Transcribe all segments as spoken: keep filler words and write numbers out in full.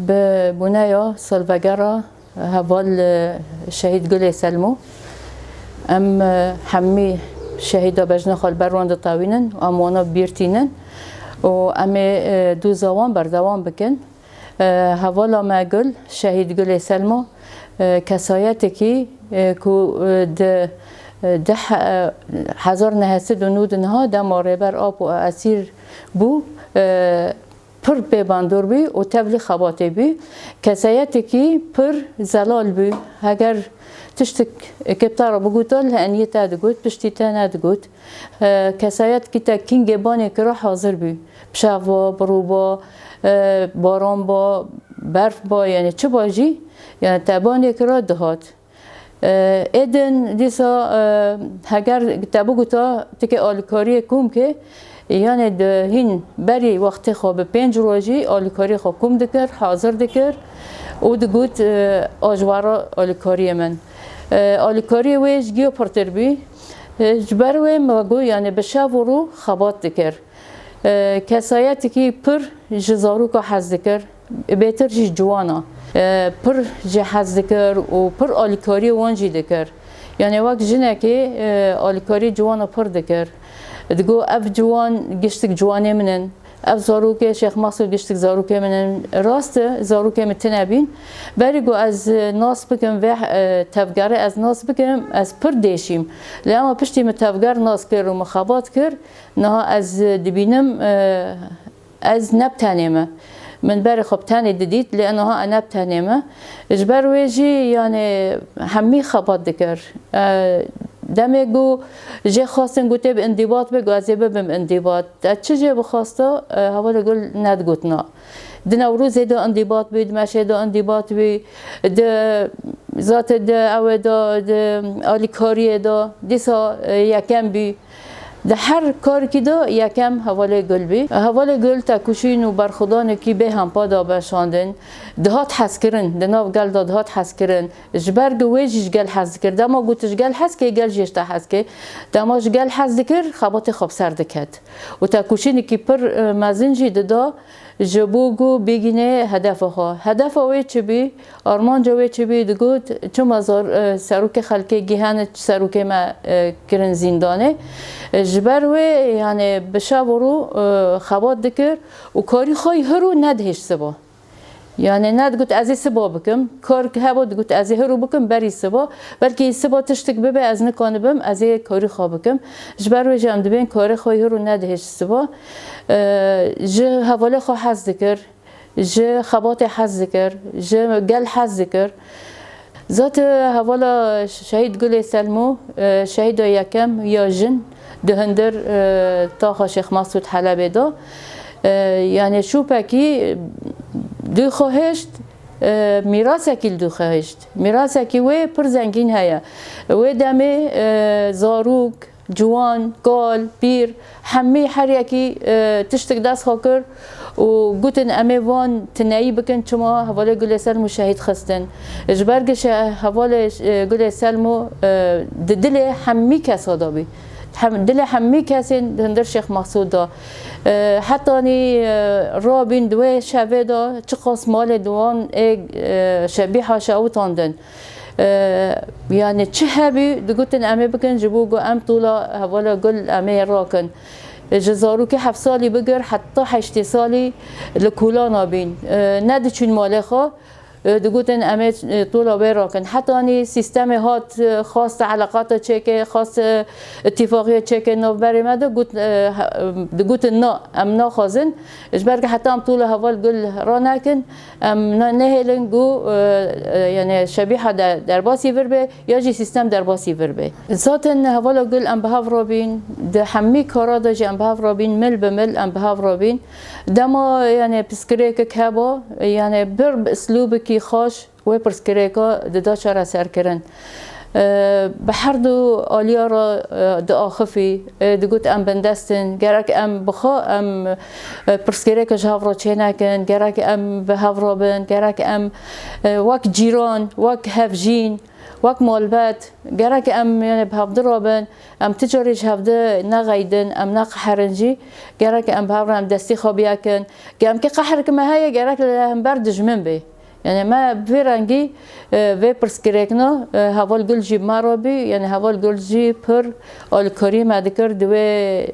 Bi boneya salvegera heval, e, şehîd Gulê Selmo, em, e, hemî şehîda bejna xwe li ber wan ditewînin û em wana bîr tînin û em ê, e, doza wan berdewam bikin. E, hevala me Gul, şehîd Gulê Selmo, e, kesayetekî, e, ku, e, di, e, di he-, e, hezar neh sed û nod û neh dema Rêber Apo esîr bû, e, pir bê bandor bû û tevlî xebatê bû. Kesayetekî pir zelal bû. Heger tiştek keptara bigota, li eniyê te digot, piştî te nedigot. E, kesayetekî te kîngê banê kira hazir bû. Bi şev ba, bi rû ba, e, baran ba, berf ba, yani çi ba jî, yani te banê kira dihat. E, êdin dîsa, e, heger te bigota tikê alîkariyê kom ke, yani di hîn berî wextê xwe bi pênc rojî alîkariyê xwe kom dikir, hazir dikir û digot, e, a ji wara alîkariyê min. E, alîkariyê wê ji giyo pirtir bî. E, ji ber wê me got, yani bi şev û rû xebat dikir. E, kesayetekî pir ji zaroka hez dikir, bêtir jî ciwana. E, pir jê hez dikir û pir alîkariyê wan jî dikir. Yani wek jinekê, e, alîkarî ciwana pir dikir. Digo, ev ciwan giştik ciwanê min in. Ev zarokê Şêx Mexsûd giştik zarokê min in. Rast e, zarokê min tine bîn. Berî ku ez nas bikim vê, e, tevgerê ez nas bikim, ez pir dêşîm. Lê ema piştî min tevger nas kir û min xebat kir, niha ez dibînim, e, ez ne bi tenê me. Min berê xwe bi tenê didît, lê niha e ne bi tenê me. Ji ber wê jî, yani, hemî xebat dikir. E, demê ku jê xwestin ku tê bi îndîbat be, ku ez ê bibim îndîbat. Te çi jê bixwasta, e, hevalê Gul nedigot na. Di Newrozê de îndîbat bî, di meşê de îndîbat bî, di zatê de ew ê de, di alîkariyê de, dîsa, e, yekem bî. Di her karekî de yekem hevalê Gul bî. Hevalê Gul tekoşîn û berxwedanekî bê hempa da be şandin. Dihat hezkirin, di nav gel de dihat hezkirin. Ji ber ku wê jî ji gel hez dikir. Dema ku tu ji gel hez kê, gel jî ji te hez kê. Dema ji gel hez dikir, xebatê xwe bi ser diket. Û tekoşînekî pir, e, mezin jî dida. Ji bo ku bigîne hedefa xwe. Hedefa wê çi bî? Armanca wê çi bî? Digot, çima zor, e, serokê xelkê gihane serokê me, e, kirin zîndanê? E, ji ber wê, yani, bi şev û rû, e, xebat dikir û karî xwe yî hiro nedihêşt siba. Yani, nedigot, ez ê siba bikim. Kar ki hebo, digot, ez ê hiro bikim, berî siba. Belkî siba tiştik bibe, ez nikanibim, ez ê karî xwe bikim. Ji ber wê jî em dibên karê xwe hiro nedihêşt siba. E, ji hevalê xwe hez dikir, ji xebatê hez dikir, ji gel hez dikir. Zat, e, hevala şehîd Gulê Selmo, e, şehîda yekem ya jin di hundir, e, taxa Şêx Mesûd Helebê de. E, yani şûpekî dû xwe hişt, e, mîrasekî li dû xwe hişt. Mîrasekî wê pir zengîn heye. Wê demê, e, zarok, ciwan, kal, pîr, hemî her yekî, e, tiştik dest xwe kir û gotin, em ê van tineyî bikin, çima hevalê Gulê Selmo şehîd xistin. Ji ber ku şe-, hevalê, e, Gulê Selmo, e, di dilê hemî kesa de bî. Hem, dilê hemî kesên di hundir Şêx Mexsûd de. E, hetanî, e, rabîn di wê şevê de çiqas malê di wan ê, e, şebîha şewitandin. E, yani çi hebî, digotin, em ê bikin, ji bo ku em tola hevala Gul em ê rakin. E, ji zarokê heft salî bigir heta heştê salî li kolana bîn. E, nediçûn malê xwe. E, digotin, em ê, e, tola wê rakin. Hetanî sîstemê hat, e, xwest eleqata çêke, xwest, e, îtîfaqiya çêke navberê me de, got, e, he-, digotin, na, em naxwazin. Ji ber ku heta em tola heval Gul ranekin, em ne-, nehêlin ku, e, e, yani şebîha de-, derbasî vir be, ya jî sîstem derbasî vir be. Zaten hevala Gul em bi hev rabîn, di hemî kara de jî em bi hev rabîn, mil bi mil em bi hev rabîn. Dema, yani, pirsgirêkek heba, yani, bir bi islûbekî xweş wê pirsgirêka dida çareserkirin. Bi her du aliya re diaxifî, digot, em bindest in, gerek em bi xwe em pirsgirêke ji hev re çênekin, gerek em bi hev re bin, gerek em wek cîran, wek hevjîn, wek malbet, gerek em, yani, bi hevdi re bin, em ti carî ji hevdi nexeydin, em neqeherin jî, gerek em bi hev re em destî xwe biyekin. Ge em kê qehrek me heye, gerek li hember dijmin bê. Yani me bi vê rengî, e, vê pirsgirêkna, e, Heval Gul jî bi me re bî, yani Heval Gul jî pir alîkarî me dikir di wê,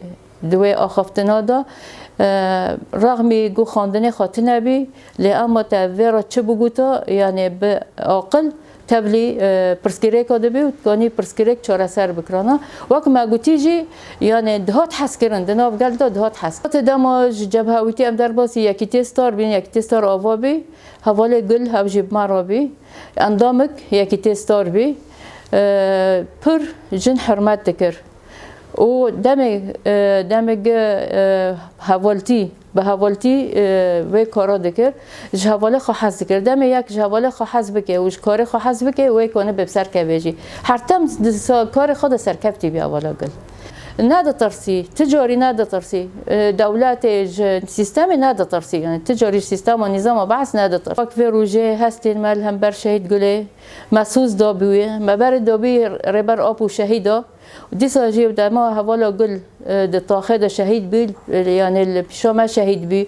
di wê axaftina de. E, rexmî ku xwendinê xwe tune bî, lê ema te vê re çi biguta, yani bi aqil tevlî, e, pirsgirêka dibî û dikanî pirsgirêk çareser bikirana. Wek me gotî jî, yani dihat hezkirin, di nav gel de dihat hez. Hate dema ji Cebhewîtî em derbasî Yekîtiyê Star bîn, Yekîtiyê Star ava bî, Hevalê Gul hev jî bi me re bî. Endamik Yekîtiyê Star bî. E, pir jin hurmet dikir. Û demê, e, demê gi, e, hevaltî, bi hevaltî, e, vê kara dikir, ji hevalê xwe hez dikir. Demê yek ji hevalê xwe hez bike û ji karê xwe hez bike, wê kone bê bi ser kevê jî. Her dem di sa-, karê xwe de serkeftî bî hevala Gul. Neditirsî, ti carî neditirsî. E, dewletê ji sîstemê neditirsî. Yani ti carî ji sîstema nîzama behs neditirsî. Wek vê rojê hestên me li hember Şehîd Gulê me soz dabûye. Me berê dabî Rêber Apo şehîda. Dîsa jî dema hevala Gul, e, di taxê de şehîd bî, e, yani li pîşa me şehîd bî.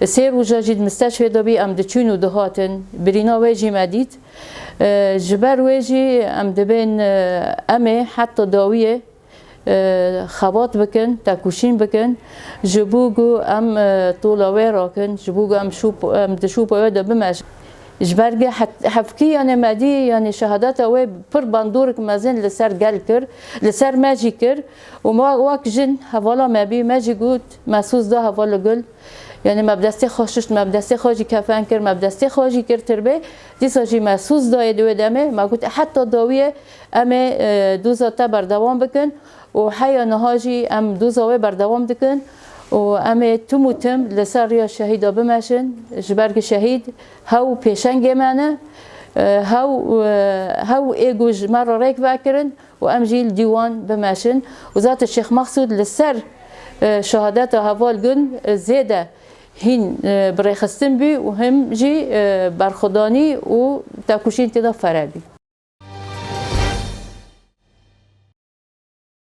Sê roja jî di misteşfê de bî, em diçûn û dihatin. Birîna wê jî me dît. E, ji ber wê jî em dibên, e, em ê heta dawiyê, e, xebat bikin, tekoşîn bikin. Ji bo ku em, e, tola wê rakin, ji bo ku em şûp-, em di şûpa wê de bimeşin. Ji ber ge het-, hevkî, yani me dî, yani şehadeta wê pir bandorik mezin li ser gel kir, li ser me jî kir. Û me wek jin hevala me bî, me jî got, me soz da hevala Gul. Yani me bi destê xwe şişt, me bi destê xwe jî kefen kir, me bi destê xwe jî kir tirbê. Dîsa jî me soz dayê di wê demê, me got, heta dawiyê em ê, e, doza te berdewam bikin. Û heya niha jî em doza wê berdewam dikin û em ê tim û tim li ser riya şehîda bimeşin, ji ber ku şehîd hew pêşengê me ne, e, hew, e, hew ê ku ji me re rêk vekirin û em jî li dîwan bimeşin. Û zaten Şêx Mexsûd li ser, e, şehadeta heval Gul, e, zêde hîn, e, bi rêxistin bî û him jî, e, berxwedanî û tekoşîn tê de fere bî.